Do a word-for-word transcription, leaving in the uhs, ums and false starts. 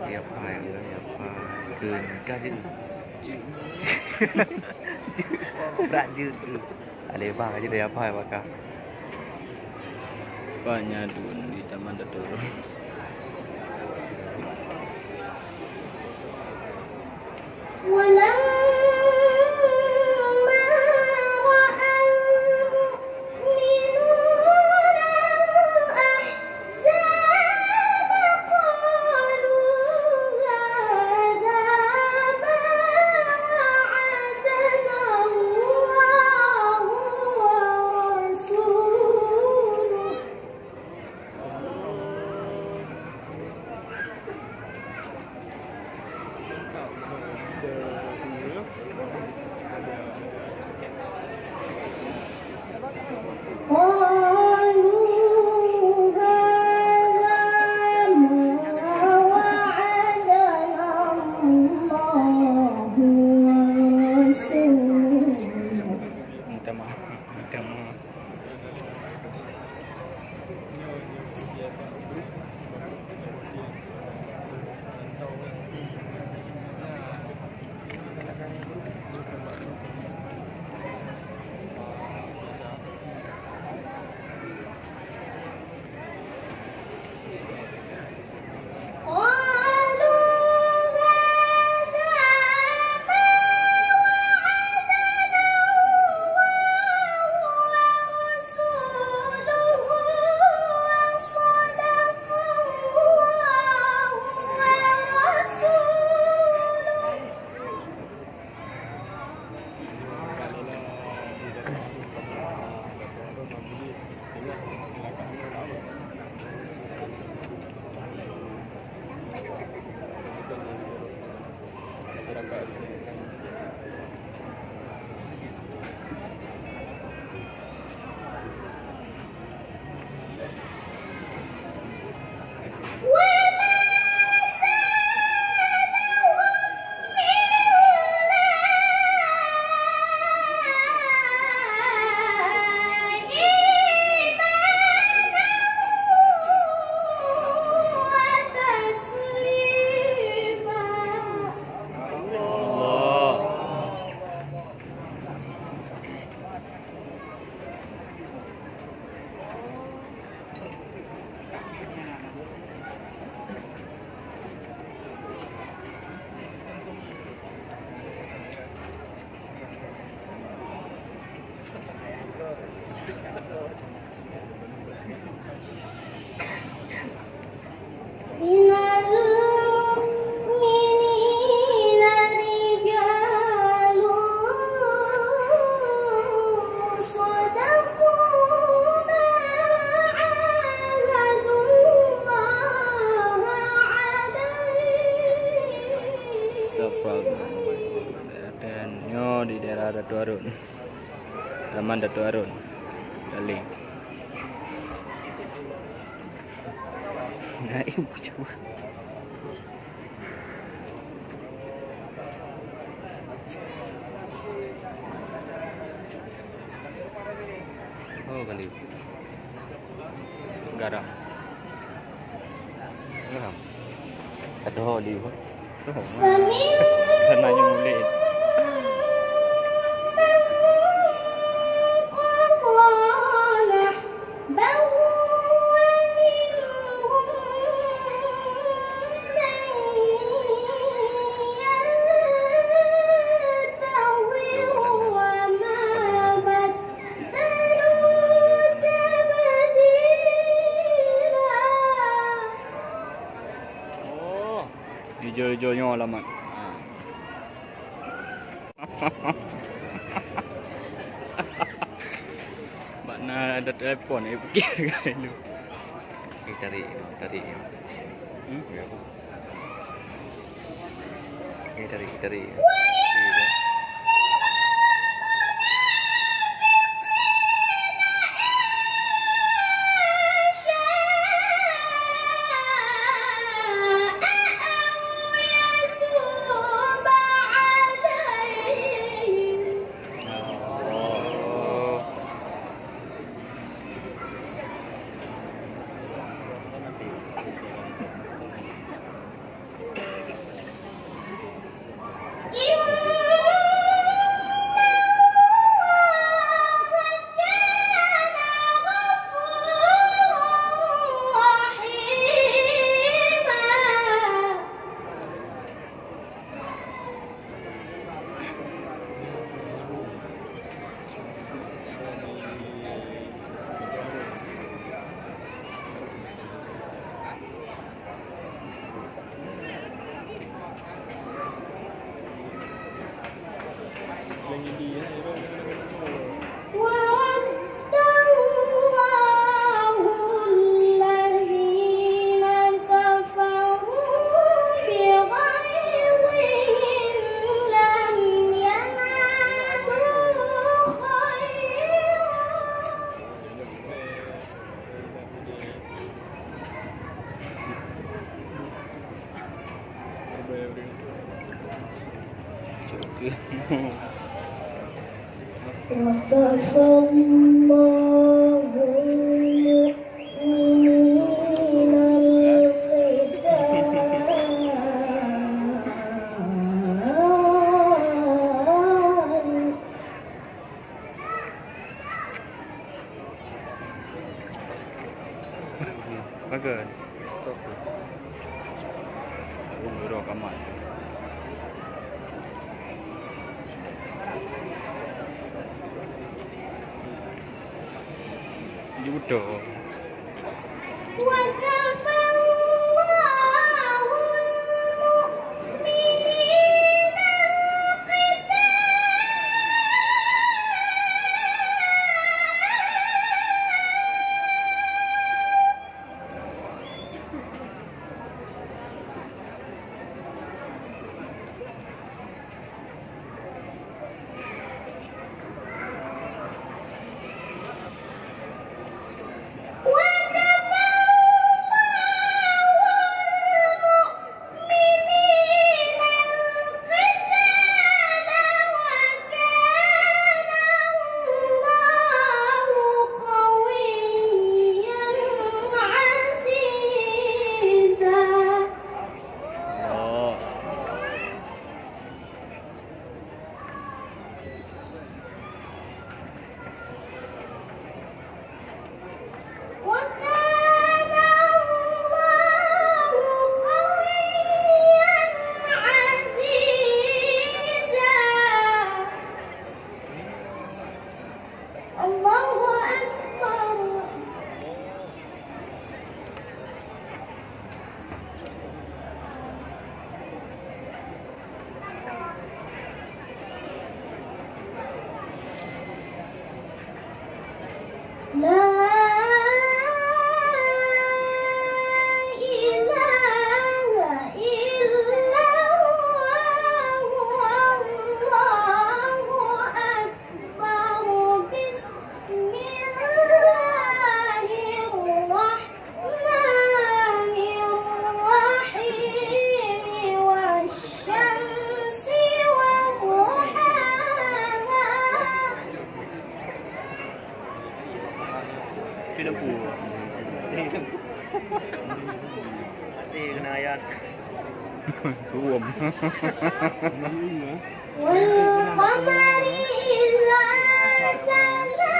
Siapa yang, siapa? Kön ka jeuet. Brat jeuet. Alebah ka jeuet, siapa yang bakal? Banyak dun di Taman Dato' Run. ولما رأى المؤمنون الأحزاب قالوا هذا ما وعدنا الله ورسوله. قالوا هذا ما وعدنا الله ورسوله. Minta maaf, minta maaf. قالوا هذا ما وعدنا الله ورسوله وصدق الله ورسوله. من المؤمنين رجال صدقوا ما عاهدوا الله عليه. Safa. Dan nyoe di daerah Dato' Arun. Taman Dato' Arun. Daleh. Naim cuba. Oh, kali. Garam. Garam. Ada ho di ho. Sana yang mulai. Oh, ijo-ijo nyoe alamat. Ha. Makna ada telepon, eh, pikir kan itu. Eh, tarik, tarik. Hmm? Ya. Eh, tarik, tarik. وكفى الله المؤمنين القتال. Bagus. Stop tu. Aku duduk kamar. Dia betul. وكفى الله المؤمنين القتال. وكفى الله المؤمنين القتال وكان الله قويا عزيزا. وكان الله قويا عزيزا. الله أكبر. لا إله إلا الله، الله أكبر. بسم الله الرحمن الرحيم. والشمس وضحاها. Mati lampu. Mati kena ayat. Tuom. والقمر إذا تلاها.